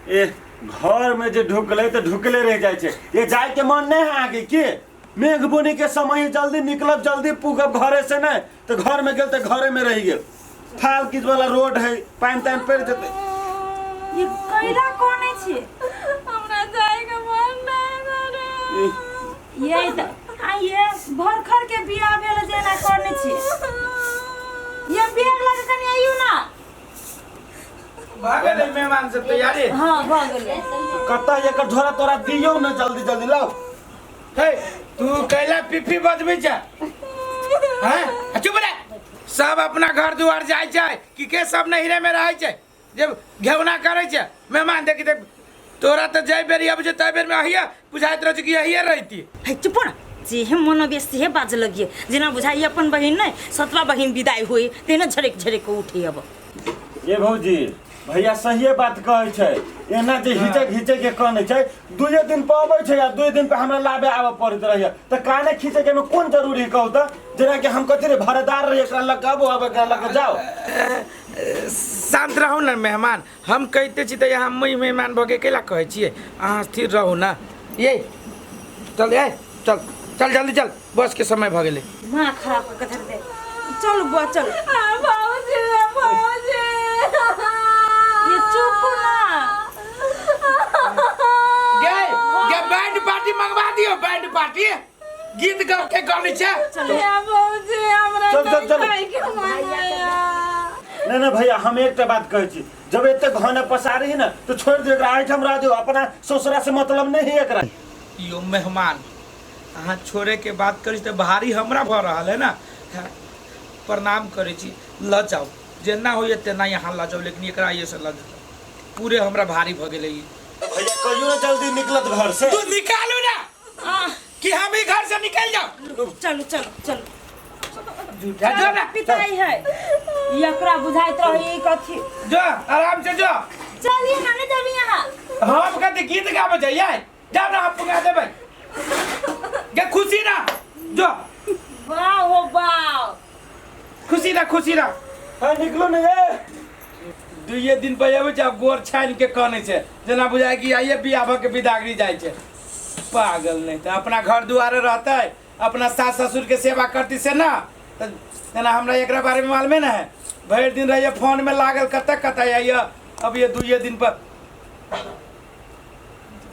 ए घर में जे ढुकले तऽ ढुकले रहि जाइ छै। ये जाय के मन नहीं है अहाँके की? मेघ बुनी के समय है, जल्दी निकलब जल्दी पुगब घरे से, नहीं तऽ घर में गेल तऽ घरे में रहि गेल। थाल किच वाला रोड है, पानि तानि पड़ि जेतै। ये कैला कोने छी? हमरा जाय के मन नहीं करे। ये त आ ये भरखर के बियाह भेल जेना करने छी। ये बेग लग कनी आइयो ना। भऽ गेलै मेहमान सब तैयारी? हाँ भऽ गेलै। कतऽ एकर झोरा तोरा दियौ ने, जल्दी जल्दी लाउ। हे तू कैला पिप्पी बजबै छै? हैं, चुप रह। सब अपना घर दुआर जाइ छै कि के सब नहिरे में रहै छै जे घेवना करै छै? मेहमान देखी देख तोरा तऽ जाहि बेर अबै छै ताहि बेर में अहिया बुझाइत रहै छै कि अहिया रहिती। हे चुप ना, जे मन बेसी हे बाज लगिए जेना बुझाइ अपन बहिन नहीं सतवा बहिन विदाई हुई तेना झड़क झड़क के उठे अब। ये भौजी भैया सहिए बात कहै छै, एना जे हिचक हिचक के कहने छै, दुए दिन पर अबै छै आ दुए दिन पर हमरा लाबे आबऽ पड़ैत रहैया, तऽ काने खींचे के में कोन जरूरी कहू तऽ? जेना कि हम कथी रे भरेदार रहियै, एकरा लग आबो आब एकरा लग जाओ। शांत रहू ने मेहमान, हम कहिते छी तऽ यहाँ मुँह मेहमान भऽ के कैला कहै छियै? अहाँ स्थिर रहू ने। ये चल, ए चल चल जल्दी चल, बस के समय भऽ गेलै। माँ खराब कऽ के धर दे। चलू बुआ चलू। भौजी भौजी ये चुप ना। गे गे बैंड पार्टी मंगवा दियो, बैंड पार्टी गीत गाओ के गानै छै। चलू भौजी हमरा चल, चल, चल। नहीं के मन है। नहीं नहीं भैया हम एकटा बात कहै छी, जब एते घने पसारी है ना तो छोड़ दियो एकरा, एहिठाम रह दियो, अपना ससुरा से मतलब नहीं है एकरा। यो मेहमान अहाँ छोड़े के बात करी तऽ भारी हमरा भऽ रहल है ना। हाँ, प्रणाम करै छी, लऽ जाउ जेना होइए तेना यहाँ लऽ जाउ, लेकिन एकरा एहिसँ लऽ जाउ, पूरे हमरा भारी भऽ गेलै ई। भैया कहियो ना जल्दी निकलत घर से। तू निकालू ना कि हम ही घर से निकल जाओ। चलू चलू चलू। झूठा जो ना पिताई है एकरा बुझाइत रही कथी। जो आराम से जो। चलिए ना, नहीं देवी यहाँ। हम कथी गीत गाबे जाइए, जाओ ना हम पुगा देबै गे। खुशी ना जो। वाह हो वाह। खुशी ना, खुशी ना। हाँ निकलो ना ये। दुइये दिन पर अबै छै, आब गोर छानि के कनै छै जेना बुझाय कि आइए बियाह भऽ के बिदागरी जाइ छै। पागल नहीं तऽ अपना घर दुआरे रहतै, अपना सास ससुर के सेवा करती से ना तऽ जेना हमरा एकरा बारे में मालूमे ना है, भरि दिन रहैए फोन में लागल, कतऽ कतऽ आइए अब ये दुइये दिन पर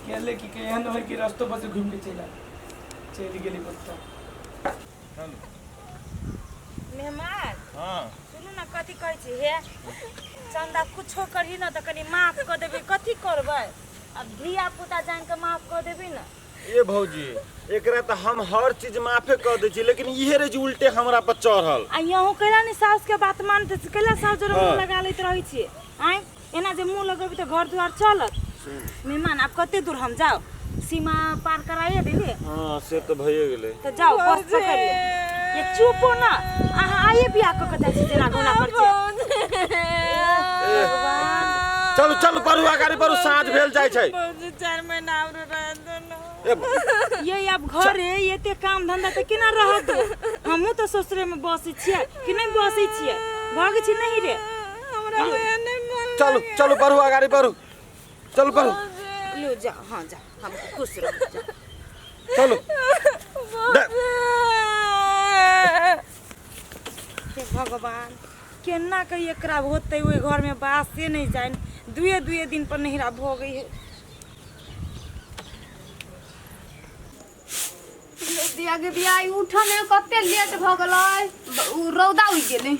गेलै कि एहन होइ कि रस्तो पर से घुमि के चलि आबै, चलि गेली बच्चा। मेहमान हाँ सुनू ना कथी कहै छी। हे चंदा कुछो करही ना तऽ कनि माफ कऽ देबै, कथी करबै अब धिया पुता जान के माफ कऽ देबै ना। ए भौजी एकरा तऽ हम हर चीज माफे कऽ दै छी, लेकिन इहे रहे जे उल्टे हमरा पर चढ़ल। आ यहूँ कैला नहीं साउस के बात मानते छी, कैला साउस जरे मुँह हाँ। लगा लैत रहै छी? आँय एना जे मुँह लगेबै तऽ घर दुआर चलत? मेहमान आब कते दूर हम जाउ, सीमा पार कराइए देली। हाँ से तऽ भइए गेलै। तऽ जाउ बस पकड़ लिअ। ये चुपो ना, अहाँ आइए बियाह कऽ के जाइ छी जेना घोड़ा पर छी। चलू चलू पढ़ू अगाडि पढ़ू, साँझ भेल जाइ छै। भौजी 4 महीना आरो रह दो ना। ए, ये आब घरे एते काम धंधा तऽ केना रहत? हमहूँ तऽ ससुरे में बसै छियै कि नहि बसै छियै? भागै छी नहीं रे। हमरा नहीं मन। चलू चलू पढ़ू अगाडि पढ़ू, चलू पढ़ू। लू जा, हाँ जा, हम खुश रहू जा। चलू दे- हे भगवान केना के एकरा होतै ओहि घर में बासे नहीं जाइन, दुए दुए दिन पर नहिरा भऽ गई है। दिया के दिया ई उठऽ में कते लेट भऽ गेलै, उ रौदा उगि गेलै।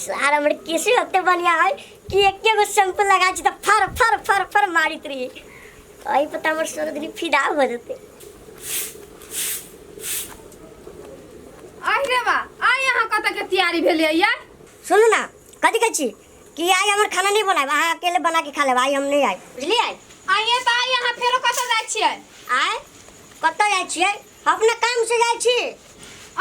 सार हमर केसे ओते बढ़िया है कि एके गो शैम्पू लगा छी त फर फर फर फर मारित रही, एहि पर त हमर सरोजनी फिदा हो जेतै। आहि रे बा, आइ अहाँ कतऽ के तैयारी भेलियै यार? सुनू ना कथी कहै छी कि आइ हमर खाना नहीं बनायब, अहाँ अकेले बना के खा लेब, आइ हम नहीं आयब, बुझलियै? आइए तऽ आइ अहाँ फेरो कतऽ जाइ छियै? आइ कतऽ जाइ छियै? अपना काम से जाइ छी।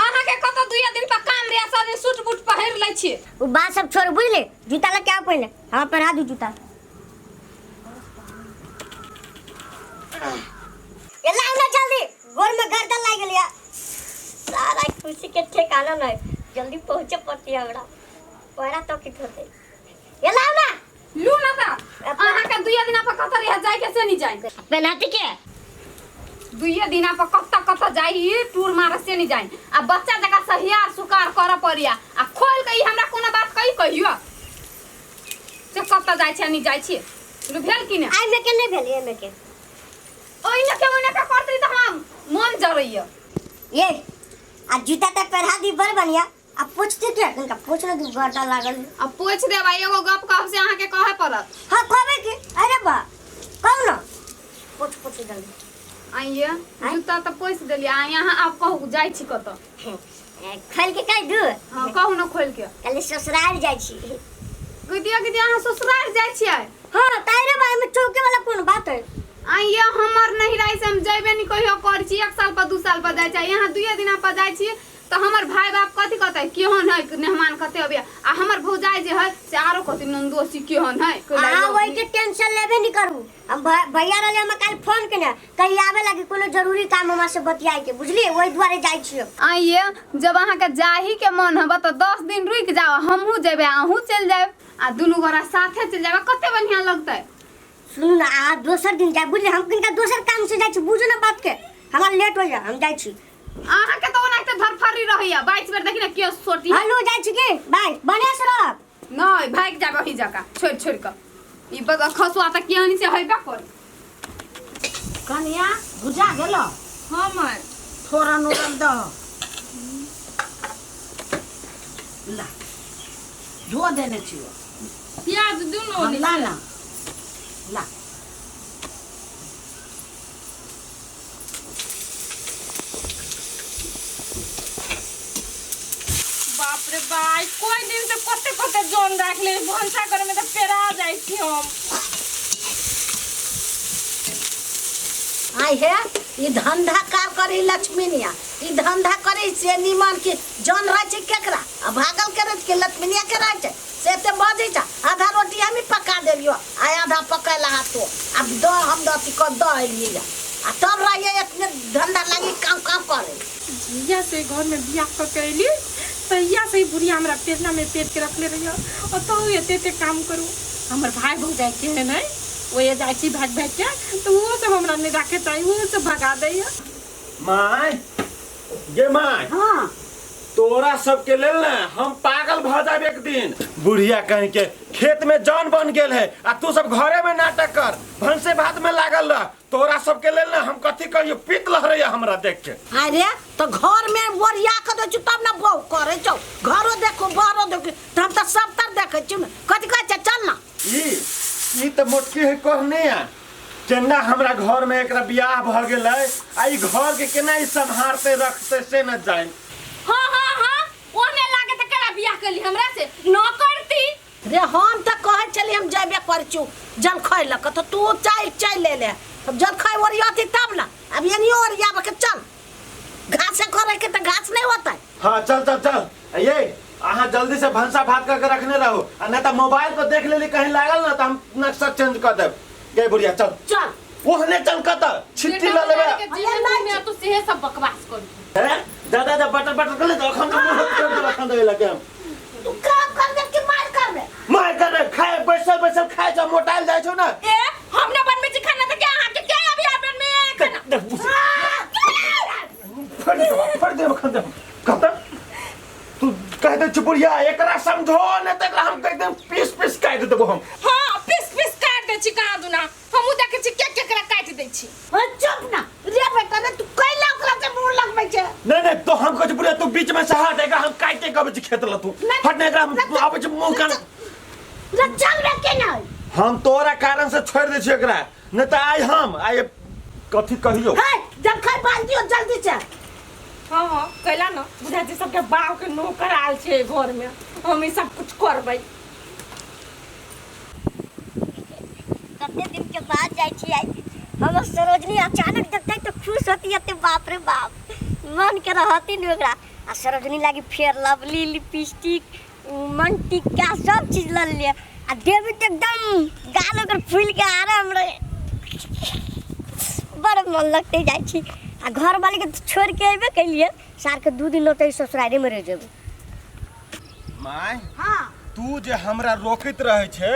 अहाँके कतऽ दुइये दिन पर काम रे, सब दिन सूट बूट पहिर लै छी। ओ बात सब छोड़, बुझली? जूता लऽ के आउ पहिले, हम पहिरा दू जूता। ए लाउ ना जल्दी, गोर में गर्दन लागि गेल या। सारा खुशी के ठिकाना नहीं, जल्दी पहुंचे पड़ती हमरा। ओरा तो की होते ये लाओ ना। लू ना ता अहाँ के दुइया दिना पर कत रह जाय के से नहीं जाय। पेनाती के दुइया दिना पर कत कत जाई टूर मार से नहीं जाय आ बच्चा जका सहियार सुकार कर पड़िया आ खोल के ई हमरा कोनो बात कही कहियो से कत जाय छै नहीं जाय छी लू भेल की ने आई में के नहीं भेल ये में के ओइने के ओइने के करतै त हम मन जरैया। ये आ जूता त पहरा दी बड़ बढ़िया आ पूछते के इनका पूछ ना दू घंटा लागल। आ पूछ देबै एगो गप कहब से अहाँ के कहे पड़त। हां कहबे की अरे बा कहू ना पूछ पूछ जल्दी। आइए जूता त पोछ देलियै आ यहाँ आब कहू जाइ छी कतऽ? खोल के कह दू। हां कहू ना खोल के। कल ससुराल जाइ छी। गुदिया गुदिया अहाँ ससुराल जाइ छियै? हां तारे बा में चौके वाला कोन बात है? आइए हमर नहिराइ से हम जइबे नहीं कहियो करै छी 1 साल पर 2 साल पर जाइ छी यहाँ 2 दिना पर जाइ छी तो हमर भाई बाप कथी कहतै केहन है मेहमान कते अबे आ हमर भौजाई जे है से आरो कहतै नंदोसी केहन है। अहाँ ओहि के टेंशन लेबे नहीं करू। हम भैया रहले हम काल फोन केने कहीं आवे लागी कोनो जरूरी काम हमरा से बतियाए के बुझलिए ओहि दुआरे जाइ छियै। आइए जब अहाँ के जाही के मन हब तो 10 दिन रुक जाओ हमहू जेबे अहूँ चल जाएब आ दुनू गोरा साथे चल जाबे कते बढ़िया लगतै। सुनू ना अहाँ दोसर दिन जाए बुझलिए हम किनका दोसर काम से जाइ छी बुझू ना बात के हमरा लेट हो जाए हम जाइ छी। अहाँ के तो ओनाहिते धरफड़ी रहैया 22 बेर देखी ना के सोटी। हेलो जाइ छी के बाय बढ़िया से रहब। नहीं भाग जाब अही जका छोड़ छोड़ के ई बग खसुआ त केहन से हेबे कर। कनिया बुझा गेलो? हां माय थोड़ा नोरम दह ला धो देने छियो प्याज दुनो ला ला ला बाप रे बाप कोई दिन से कते कते जोन राख ले भनसा करे में त पेरा जाय छी हम। आई हे ई धंधा कार करे लक्ष्मीनिया ई धंधा करे से निमन के जन रहे छै केकरा आ भागल करे के लक्ष्मीनिया के रहे छै से ते बजै छै आधा रोटी हम पका देलियो आ आधा पकैला हाथ तो अब द हम दती क द एलियै आ तब रहिए इतने धंधा लागी काम काम करे। जिया से घर में बियाह क के अयली तहिया से बुढ़िया हमरा पेटना में पेट के रखले रहियो और तो एते एते काम करू हमर भाई भौजाई के है नहीं ओए जाइ छी भाग भाग के तो वो सब हमरा नहीं राखे चाही वो सब भगा दैया। My गे my हां तोरा सबके लेल ना हम पागल भ जाब एक दिन। बुढ़िया कहीं के खेत में जान बन गेल है आ तू सब घरे में नाटक कर भनसे भात में लागल रह तोरा सबके लेल ना हम कथी कहियो पीत लहरैया हमरा देख के। अरे तो घर में ओरिया के दै छु तब ना बहू करे छौ घरो देखो बाहरो देखो त हम त सब तर देखै छी कथी कहै छै चल ना। ई ई त मोटकी है कहने आ केना हमरा घर में एकरा बियाह भ गेलै आ ई घर के केना ई सम्हारते रखते से न जान। हां हां हां ओने लागे त केना बियाह केली हमरा से न करती रे हम त कहै छली हम जयबे करै छु जलखै लऽ के त तू चाय चाय ले ले तब जलखै ओरियती तब ना अब एनियो ओरियाबे के चल घासे करे के त घास नहीं होता। हां चल चल चल ये अहाँ जल्दी से भनसा भात करके रखने रहो आ नहीं त मोबाइल पर देख लेली कहीं लागल ना त हम नक्शा चेंज कर देब। गई बुढ़िया चल चल ओहने चल कत छिट्टी ल लेबे में तो सेहे सब बकवास कर हैं दादा जब बटर बटर कर ले तो अखन तो मुंह कर दे अखन देबे लगे हम तू काम कर दे कि मार कर दे मार कर दे खाए बैसल बैसल खाए जा मोटाइल जाय छौ ना। ए हम ना बनबे छी खाना त के अहाँ के के अभी आबन में खाना फड़ दे फड़ दे अखन दे कत तू कह दे छी बुढ़िया एकरा समझो ने त एकरा हम कह दे पीस पीस काट देबो हम। हां पीस पीस काट दे छी कहां दुना हमहु देखे छी के केकरा काट दे छी। चुप ना रे बेटा ने तू कैला ओकरा से मुंह लगबै छै। नहीं नहीं तो हम कहै बुढ़िया तू बीच में से हट एकरा हम काट के कहबै छी खेत ल तू हट नहीं एकरा हम आबै छी मुंह कान रे चल रे के ना हम तोरा कारण से छोड़ दे छी एकरा नहीं त आइ हम आइ कथी कहियो हे जलखै बाल दियो जल्दी से। हां हां कैला ना बुझा छै सबके बाप के नौकर आल छै घर में हम ई सब कुछ करबै। कते दिन के बाद जाइ छी आई हमर सरोजनी अचानक देखते तो खुश होती है बाप रे बाप मन के रहती न ओकरा आ सरोजनी लागी फेर लवली लिपस्टिक मन टिक्का सब चीज ल लिए आ देवी तो एकदम गाल ओकर फूल के आराम रहे बड़ मन लगते जाइ छी आ घर वाले के छोड़ के अबे कैलिए सार के 2 दिन होते ससुरारे में रह जेबे। My हां तू जे हमरा रोकैत रहै छै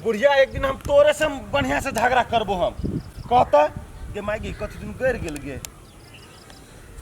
बुढ़िया, एक दिन हम तोरे से बढ़िया से झगड़ा करबो। हम कहता गे माय गे, कथी दिन गड़ गेल गे।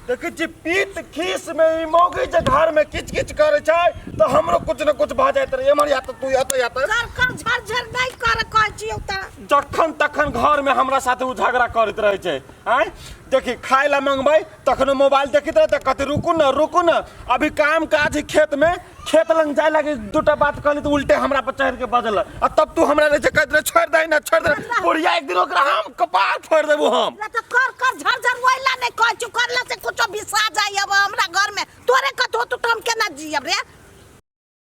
देखै छी पीत खीस में ई मौगी जे घर में किच किच करै छै तऽ हमरो कुछ न कुछ भऽ जाइत रहै। एम्हर या तऽ तू एतऽ या तऽ कर कर झर झर नहि कर कहै छियौ तऽ। जखन तखन घर में हमरा साथे ओ झगड़ा करैत रहै छै। आँय देखी, खाय ला मंगबै तखनो मोबाइल देखैत रहतै, कहतै रुकू न रुकू न, अभी काम काज है खेत में। खेत लग जाय लागे दूटा बात कहली तऽ उल्टे हमरा पर चढ़ के बजल, आ तब तू हमरा रहै छै कहैत रहे छोड़ि दही न छोड़ि दे। बुढ़िया, एक दिन ओकरा हम कपार फोड़ि देबो हम। ना तऽ कर कर झर झर ओइला नहि कहै छियौ, करला से कुछो बिसा जाइ। अब हमरा घर में तोरे कथो तू, तऽ हम केना जियब रे?